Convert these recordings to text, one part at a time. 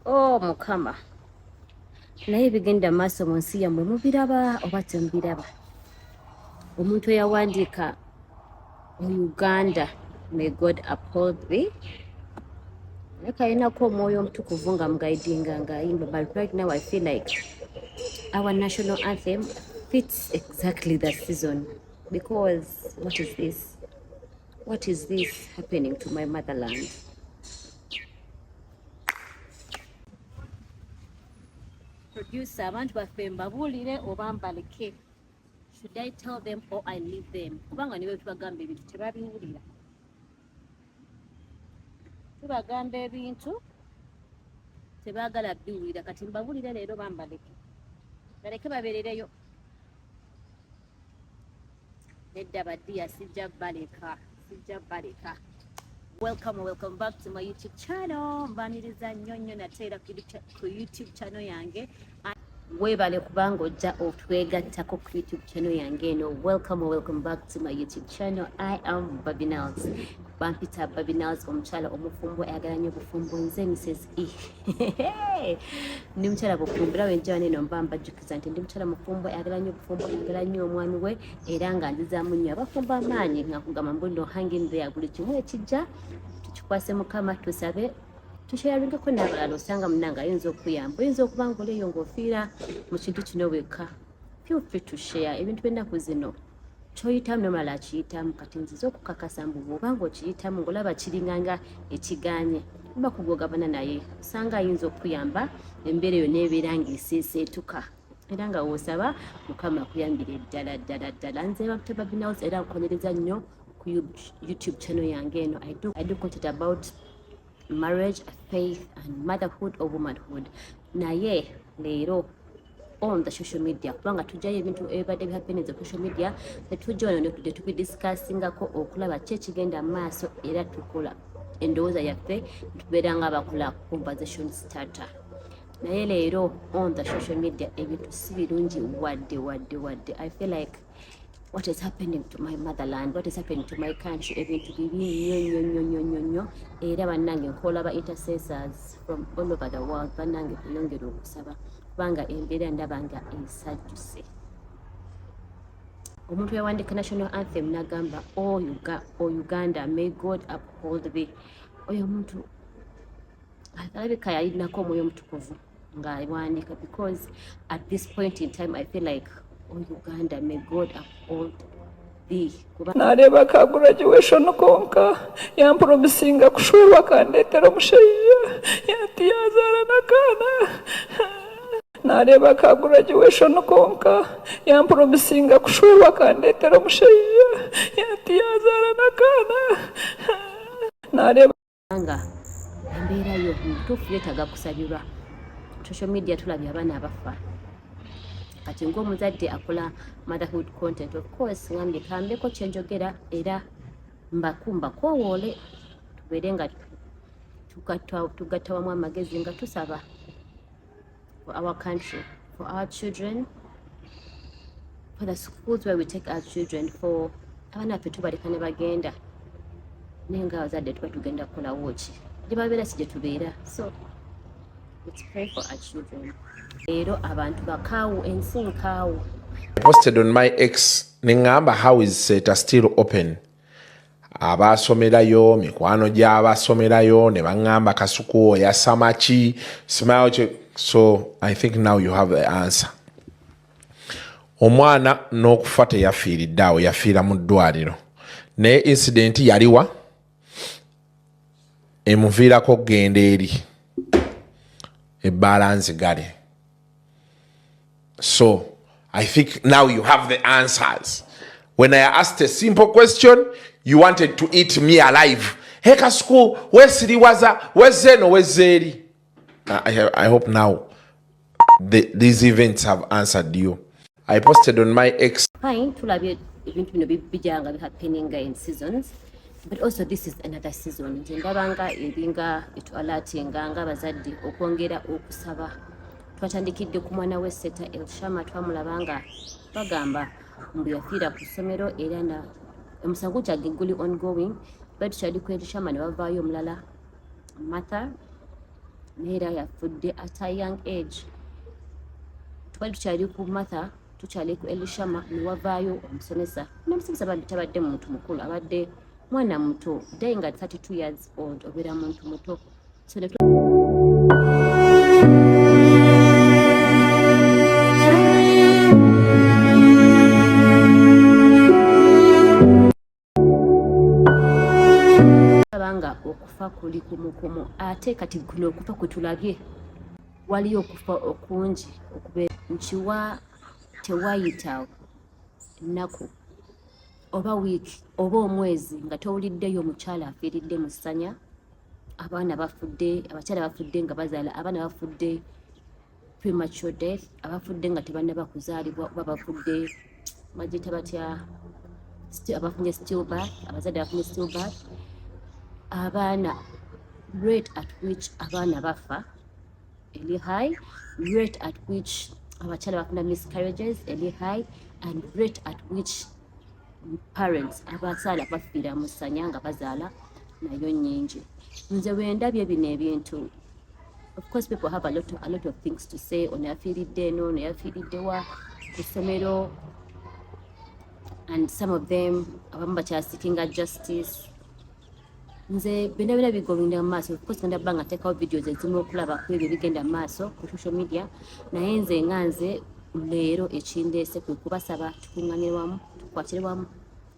Oh Mukama, naye ebigenda maaso mu nsi yammwe mubiraba oba temubiraba? Omuntu eyawandiika Uganda may God uphold thee naye kalinako omwoyo omutukuvu nga mugaidinga ng'ayimba, but right now I feel like our national anthem fits exactly the season because what is this? What is this happening to my motherland? Producer, abantu baffe mbabuulire oba mbaleke? Should I tell them or I leave them? Kubanga niwe tubagamba ebintu tebabiwulira, tubagamba ebintu tebaagala biwulira. Kati mbabuulire leero bambaleke, baleke babeerereyo. Nedda badiya, sijja baleka, sijja baleka. Welcome, welcome back to my YouTube channel. Mbaniriza nnyo nnyo nate era ku YouTube channel yange. Weebale kubanga ojja otwegattako ku YouTube channel yange eno. Welcome, welcome back to my YouTube channel. I am Babinals, bampita Babinals, omukyala omufumbo ayagala nnyo obufumbo. Nze Mrs E, ndi mukyala bufumbo, era wenjaba neno mba mbajjukiza nti ndi mukyala mufumbo ayagala nnyo obufumbo, ayagala nnyo omwami we, era nga nzizaamu nnyo abafumbo amaanyi nga nkugamba mbu no, hang in there, buli kimu ekijja tukikwase Mukama, tusabe, tusharingeko n'abalala. Osanga munange ayinza okuyamba, oyinza okuba nga oleeyo ng'ofiira mu kintu kino wekka. Feel free to share ebintu by'ennaku zino kyoyitamu nomulala akiyitamu. Kati nziza okukakasa mbu bw'oba nga okiyitamu ng'olaba kiringanga ekiganye oba kugogabana naye, osanga ayinza okukuyamba embeera eyo n'ebeera ng'eseeseetuka, era nga wosaba Mukama akuyambire ddala ddala ddala. Nze Babinaws, era nkonereza nnyo ku YouTube channel yange eno. I do content about marriage, faith and motherhood or womanhood. Naye leero on the social media, kubanga tujjayo ebintu ebibadde bihappeninze ku social media, tetujja wano tetubidiscussingako okulaba ki ekigenda mu maaso, era tukola endowooza yaffe, tubeera nga abakola conversation starter. Naye leero on the social media ebintu si birungi wadde wadde wadde. I feel like what is happening to my motherland, what is happening to my country, ebintu bibi nnyo nnyo nnyo nnyo nnyo nnyo. Era bannange, nkola ba intercessors from all over the world, bannange tweyongere okusaba kubanga embeera ndaba nga esajjuse. Omuntu yawandika national anthem n'agamba, "O Uganda, may God uphold thee." Oyo omuntu alabika yalinako omwoyo omutukuvu ng'awandiika, because at this point in time I feel like, "Oh Uganda, may God uphold thee," kuba Nareeba ka graduation konka yampromisinga kushwerwa akandetera omushaija yati yazaara n'akaana. Nareeba ka graduation konka yampromisinga kushwerwa akandetera omushaija yati yazaara n'akaana. Nareeba nga embeera yo mu butuufu yeetaaga kusabirwa. Social media tulabye abaana abafa. Kati ng'omuzadde akola motherhood content, of course ngambye kambeko kyenjogera era mbakoowoole tubeere nga tugatta wamu amagezi nga tusaba for our country, for our children, for the schools where we take our children, for abaana baffe tubaleka ne bagenda, naye nga abazadde tuba tugenda kukolawo ki? Gye babeera si gye tubeera. So let's pray for our children. Leero abantu bakaawu, ensi nkaawu. I posted on my X neŋŋamba, "How is Seeta still open?" Abaasomerayo, mikwano gy'abasomerayo ne baŋŋamba, "Kasuku oyasama ki simayo ki?" So I think now you have the answer. Omwana n'okufa teyafiiridde awo, yafiira mu ddwaliro, naye incident yaliwa emuviirako okugenda eri ebbaala nzigale. So I think now you have the answers. When I asked a simple question, you wanted to eat me alive. "Hey Kasuku, wesiriwaza wezze eno wezze eri." I hope now these events have answered you. I posted on my X Fine, tulabye ebintu bino bijja nga bihappeninga in seasons, but also this is another season. Nze ndabanga ebinga etualertinga nga abazadde okwongera okusaba. Twatandikidde ku mwana we Seta Elshama, twamulaba nga bagamba mbu yafiira ku ssomero, era na omusango gyange guli ongoing, but tukyali ku Elshama ne bavaayo omulala Martha. Naye era yafudde at a young age. Twali tukyali ku Martha, tukyali ku Elishama, newavaayo omusomesa. N'omusomesa bambi tabadde muntu mukulu, abadde mwana muto, dying at 32 years old, obeera muntu muto. So ne nga okufa kuli kumukumu. Ate kati kuno okufa kwe tulabye, waliyo okufa okungi okubeera nkiwa tewayita nnaku oba wiiki oba omwezi nga towuliddeyo omukyala afiiridde mu ssanya. Abaana bafudde, abakyala bafudde nga bazaala, abaana bafudde premature death, abafudde nga tebannaba kuzaalibwa, oba bafudde bagiyita batya, abafunye stillbirth, abazadde bafunye stillbirth. Abaana, rate at which abaana bafa eri high, rate at which abakyala bafuna miscarriages eri high, and rate at which parents, abazaala bafiira mu ssanya nga bazaala nayo nnyingi. Nze bwe ndabye bino ebintu, of course people have a lot of things to say. Ono yafiiridde eno, ono yafiiridde wa ku ssomero, and some of them, abamu bakyaseekinga justice. Nze byonna byonna bigenda mu maaso, of course ngenda bba nga nteekawo videos ezimu okulaba ku ebyo ebigenda mu maaso ku social media. Naye nze nga nze leero ekindeese kwe kubasaba tukuŋŋanire wamu, tukwatire wamu,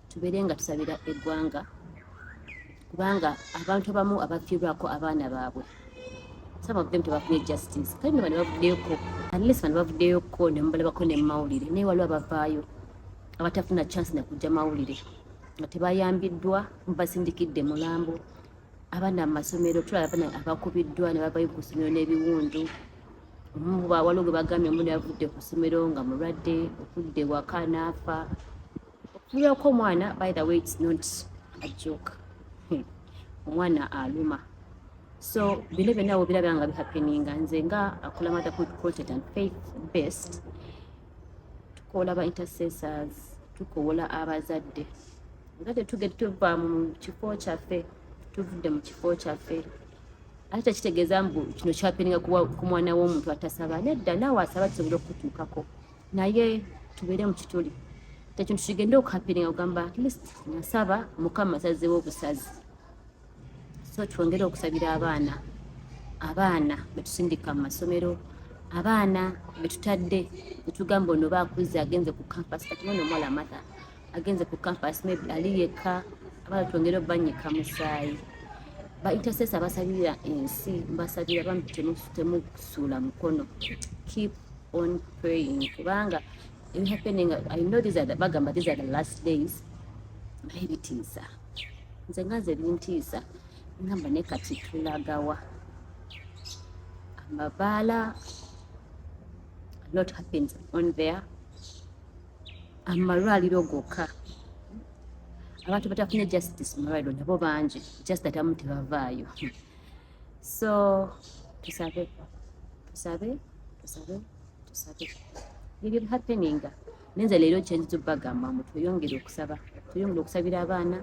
tubeere nga tusabira eggwanga, kubanga abantu abamu abafiirwako abaana baabwe, some of them tebafunye justice. Kale nno bano bavuddeyoko, at least bano bavuddeyoko ne mubalabako ne mumawulire, naye waliwo abavaayo abatafuna chance nakujja mawulire nga tebayambiddwa, mubasindikidde mulambo. Abaana mu masomero, tulaba abaana abakubiddwa ne bavayo ku ssomero n'ebiwundu. Waliwo gwe bagambye omu yavudde ku ssomero nga mulwadde, okudda ewaka n'afa. Okufiirwako omwana, by the way, it's not a joke. Omwana aluma. So bino byonna wobirabya nga bihappeninga, nze nga akola motherhood content and faith based, tukola ba intercessors, tukowola abazadde. Abazadde tuge tuva mu kifo kyaffe, tuvudde mu kifo kyaffe. Ate tekitegeeza mbu kino kyahappeninga ku mwana w'omuntu atasaba. Nedda, naawe asaba kisobola okukutuukako, naye tubeere mu kituli tekintu kigende okuhappeninga kugamba at least nasaba, Mukama asazeewo obusazi. So twongere okusabira abaana, abaana betusindika mu masomero, abaana betutadde netugamba ono baakuze agenze ku campus. Kati mwana omuwala Martha agenze ku campus, maybe ali yekka. Abaana twongere obanyika musaayi. Ba intercessor abasabirira ensi, mbasabira bambi, temusuula mukono, keep on praying, kubanga ebihappening, I know these are the, bagamba these are the last days, naye bitiisa. Nze nga nze bintiisa, ngamba ne kati tulagawa? Amabaala, a lot happens on there. Amalwaliro gokka, abantu batafunye justice mu malwaliro nabo bangi, just that amu tebavaayo. So tusabe, tusabe, tusabe, tusabe. Ebyo bihappeninga. Nenze leero kyenziza obbagamba mbu tweyongere okusaba, tweyongere okusabira abaana,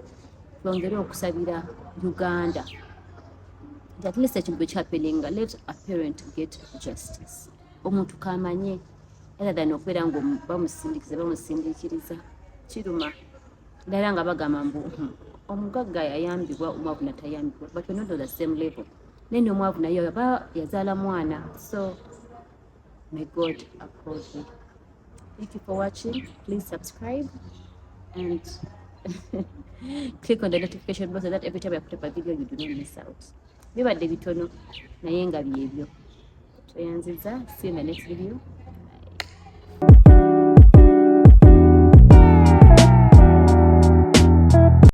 twongere okusabira Uganda nti at least ekintu bwe kihappeninga, let a parent get justice. Omuntu kamanye other than okubeera nga bamusindikiza, bamusindiikiriza, kiruma ddala nga bagamba mbu omugagga yayambibwa, omwavu natayambibwa, but we're not on the same level. Naye n'omwavu naye aba yazaala mwana. So may God uphold you. Thank you for watching. Please subscribe and click on the notification bell so that every time I put up a video you do not miss out. Bibadde bitono naye nga byebyo. Tweyanziza. See you in the next video.